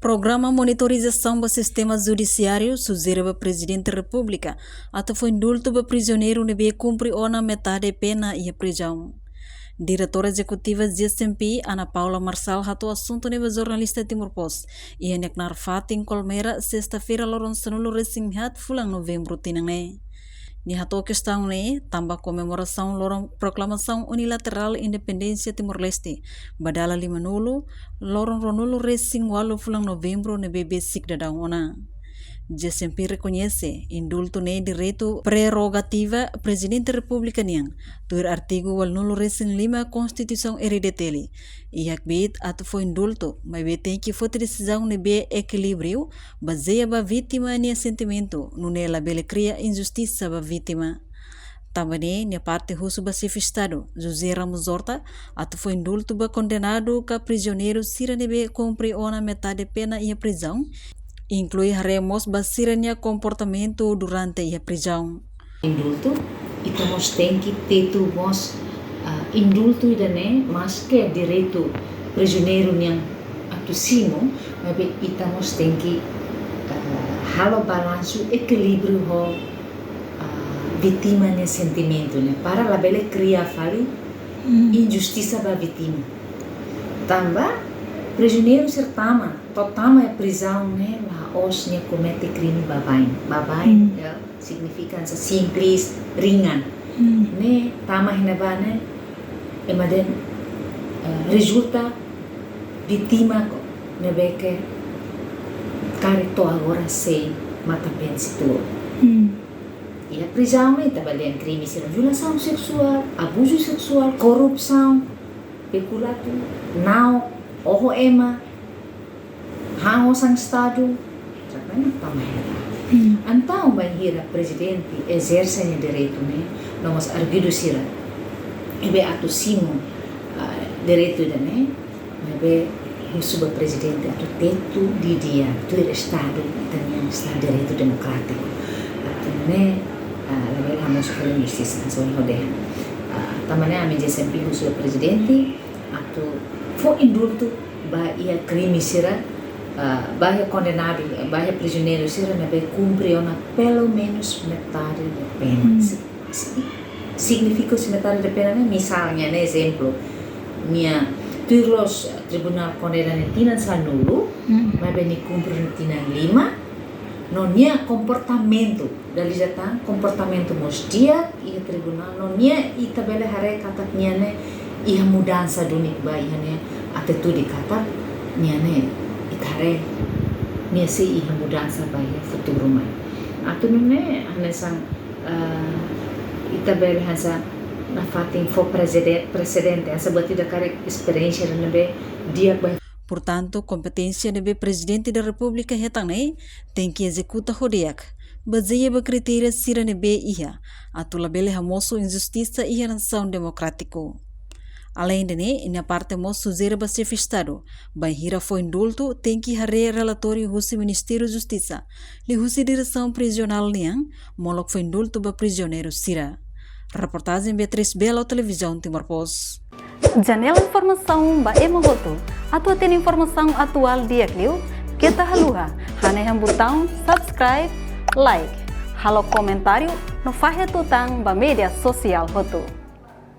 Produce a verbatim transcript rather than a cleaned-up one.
Programa monitorizasaun ba sistema judisiáriu sujere ba Prezidente Repúblika atu fó indultu ba prizioneiru ne'ebé kumpre ona metade pena iha prizaun. Diretora Ezekutiva G S M P, Ana Paula Marçal, hato'o asuntu ne'e ba jornalista Timor Post iha nia knaar fatin Colmera, sesta-feira, loron sanulu-resin-haat fulan Novembru tinan ne'e. Nia hato'o kestaun ne'e tanba komemorasaun loron proklamasaun unilaterál independénsia Timor-Leste ba dala limanulu, loron ruanulu-resin-ualu fulan Novembru ne'ebé besik daudaun ona. G S M P rekoñese indultu ne'e direitu, prerogativa Prezidente Repúblika nian, tuir artigu ualunulu-resin-lima Konstituisaun R D T L. Iha kbiit atu fó indultu, maibé tenke foti desizaun ne'ebé ekilíbriu, bazeia ba vítima nia sentimentu, nune'e labele kria injustisa ba vítima. Tanba ne'e, nia parte husu ba Xefe Estadu, José Ramos Horta, atu fó indultu ba kondenadu ka prizioneiru sira ne'ebé kumpre ona metade pena iha prizaun, inklui haree mós ba sira-nia komportamentu durante iha prizaun. Indultu, ita mós tenke tetu mós, ah, indultu ida-ne'e, maske direitu prizioneiru nian atu simu, maibé ita mós tenke, ah, halo balansu, ekilíbriu ho, ah, vítima nia sentimentu ne'e, para labele kria fali injustisa ba vítima. Tanba prizioneiru sira tama, to'o tama iha prizaun ne'e la'ós nia komete krime baibain. Baibain, ya, signifika hanesan simples, ringan. Ne'e tama iha ne'ebá ne'e, ema dehan, eh, rezulta vítima ne'ebé ke karik to'o agora sei matan-been sei tuur. Iha prizaun ne'e ita bele dehan krime sira violasaun seksuál, abuzu seksuál, korrupsaun, pekulatu, na'ok, oho ema, han osan Estadu, sira ne'e tama iha ne'ebá. Entaun, bainhira Prezidente ezerse nia direitu ne'e, no mós arguidu sira ne'ebé atu simu, ah, direitu ida-ne'e, maibé husu ba Prezidente atu tetu didi'ak, tuir Estadu, ita-nia Estadu direitu demokrátiku. Atu ne'e, ah, labele hamosu fali injustisa, hanesan ohin ha'u dehan. Ah, tanba ne'e ami G S M P husu ba Prezidente atu fó indultu ba iha krime sira, ah, ba iha kondenadu, ba iha prizioneiru sira ne'ebé kumpre ona pelumenus metade de pena. Si-, si-, signifika husi metade de pena ne'e, misalnya ne'e ezemplu, nia tuir loos tribunál kondena nia tinan sanulu, maibé nia kumpre nia tinan lima, no nia komportamentu, dala ida tan, komportamentu mós di'ak iha tribunál, no nia ita bele haree katak nia ne'e iha mudansa duni ba iha nia atitude katak nia ne'e ita haree nia sei iha mudansa ba iha futuru mai. Atu nune'e hanesan, eh, ita bele hanesan nafatin fó preside-, presedente, hanesan buat ida karik esperiénsia ne'ebé di'ak ba. Portantu, kompeténsia ne'ebé Prezidente da Repúblika hetan ne'e tenke ezekuta ho di'ak, bazeia ba kritéria sira ne'ebé iha, atu labele hamosu injustisa iha nasaun demokrátiku. Aleinde ne'e, nia parte mós sujere ba Xefe Estadu, bainhira fó indultu, tenke haree relatóriu husi Ministériu Justisa, liuhusi diresaun prizionál nian, molok fó indultu ba prizioneiru sira. Reportajen Beatriz Belo, Televizaun Timor Post. Janela informasaun ba ema hotu. Atu hatene informasaun atuál di'ak liu, keta haluha hanehan butaun subscribe, like, halo komentáriu no fahe tutan ba média sosiál hotu.